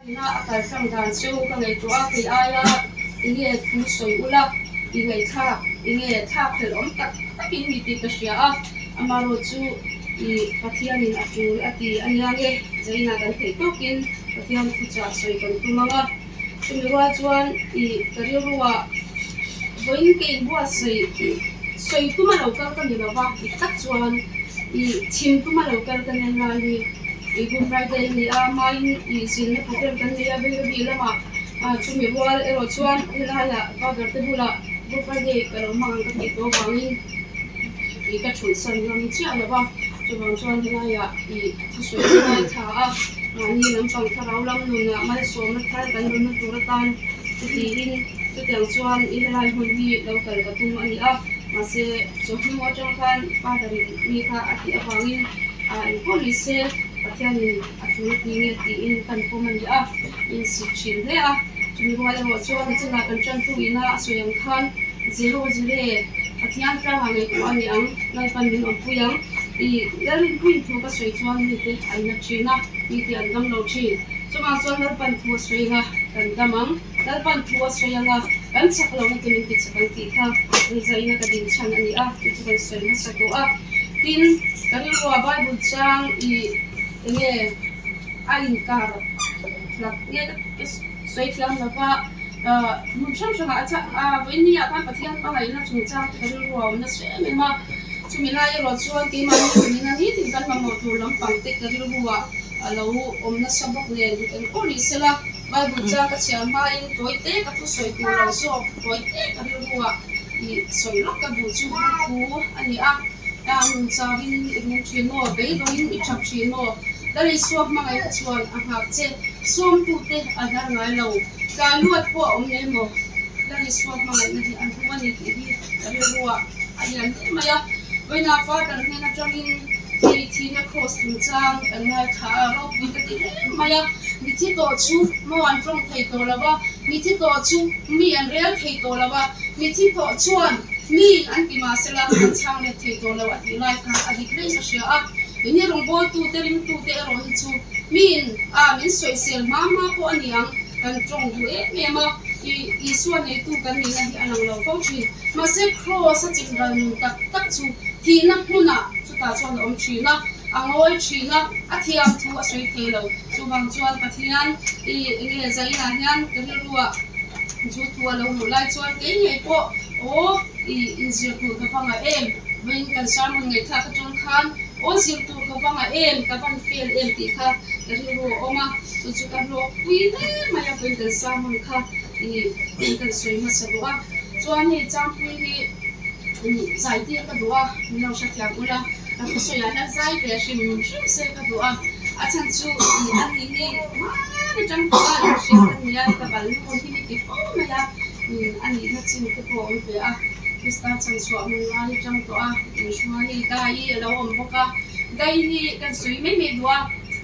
Ina a kal tlang dan chu ka ngaihtuah a, kei aia enge thu sawi ula i ngaihthlak enge thlak hlelh awm tak takin mi tih ka hria a, amaherawh chu i Pathianin a tul a ti a nia nge zainah kan theih tawkin Pathian thuchah sawi kan tum ang a. Chumi rual chuan i ka rilruah vawiin ka inbuatsaih sawi tuma lo kal ka ni lova, dik tak chuan i chhim tuma lo kal ka nen lai hi i Good Friday a ni a, hmain i zinna program kan nei a, Bairabi lamah chumi rual erawh chuan helaiah Father te bulah Good Friday ka lo hmang ang ka tih tawh avangin i ka thulhsan ngam chiah lova, chuvang chuan helaiah i Thusawi chu ngaithla a, mahni lampang thlarau lam nunah malsawmna thar kan rawnna tur atan chutiin chutiang chuan i helai hmun hi lo kal ka tum a ni a, mahse chawhnu atang khan Father-in mi kha a tih avangin a engpawh ni se Pathianin a tul ti nge tiin kan pawm a ni a, insit thin hle a, chumi rual erawh chuan a chungah kan tantu ina a sawi ang khan Zero zire Pathian tlangah ngaihtuah a ni ang, Lalpan min awmpui ang. I Lalrinpuiin thu ka sawi chuan mite an na thin a, mite an dam lo thin. Chuvang chuan Lalpan thu a sawi anga kan dam ang, Lalpan thu a sawi anga kan chak lohna te min ti chak ang tih kha rinzaina ka din chhan a ni a, chu chu kan sawi hmasa tawh a. Tin, ka rilruah Bible chang i enge a inkar hlak nge ka sawi thiam lova, Hmun hrang hrangah a chah a, vawiinniah khan Pathian hmangaihna chungchang te ka rilru a awm nasa em em a, chumi lai erawh chuan keimahni nunina nitin kan mamawh tur lampang te ka rilruah a lo awm nasa bawk nen engpawh ni sela Bible chang ka chhiar hmain tawi te ka thusawi tur lo zawk tawi te ka rilruah ih sawi lawk ka duh chu thu a ni a. A nun chauhin i rum thin maw? Beidawngin i thap thin maw? Lal Isua hmangaihna chuan a nghak che. Sawmtute a hnar ngai lo. Tlai luat pawh a awm ngei maw? Lal Isua hmangaihna hi an rum a ni tih hi ka rilruah a lian hle mai a. Vawiinah Father hnen atangin hi thihna kraws chungchang kan ngaithla a, ropui ka ti hle mai a. Mithi tawh chu maw an tawng thei tawh lo va, mithi tawh chu mi an rel thei tawh lo va, mithi tawh chuan Mi an ti mahsela an chhang let thei tawh lo a tih lai kha a dik reng ka hria a, ini rawngbawltute ringtute erawh hi chu miin a min sawisel hma hma pawh a ni ang, kan tawng duh em em a, i Isua neitu kan nihna hi a lang lo fo thin. Mahse Kraws a chimral nun tak tak chu thihna hmunah chutah chuan a awm thin a, a ngawi thin a, a thiam thu a sawi thei lo. Chuvang chuan Pathian i enge zainah hian ka rilruah chu thu a lo luh lai chuan kei ngei pawh Aw, i inzir tur ka va ngah em? Vawiin kan sermon ngaihthlak atang khan aw zir tur ka va ngah em? Ka van fail em tih kha ka rilru a awm a, chu chu ka hlawkpui hle mai a, vawiin kan sermon kha i kan sawi hmasa duh a. Chuan hei Changpui hi zai tir ka duh a, min lo hrethiam ula, ka thusawiah hian zai ve hrim hrim se ka duh a, a chhan chu i a nih hi hmaan atang tawh a, inhriat a nia, ka bal nawn hi mi ti fo mai a. A nihna chin te pawh a awm ve a, Krista chan chhuah hmun ngai atang tawh a, inhruai hi Dai a lo awm bawk a, Dai hi kan sawi mai mai duh a.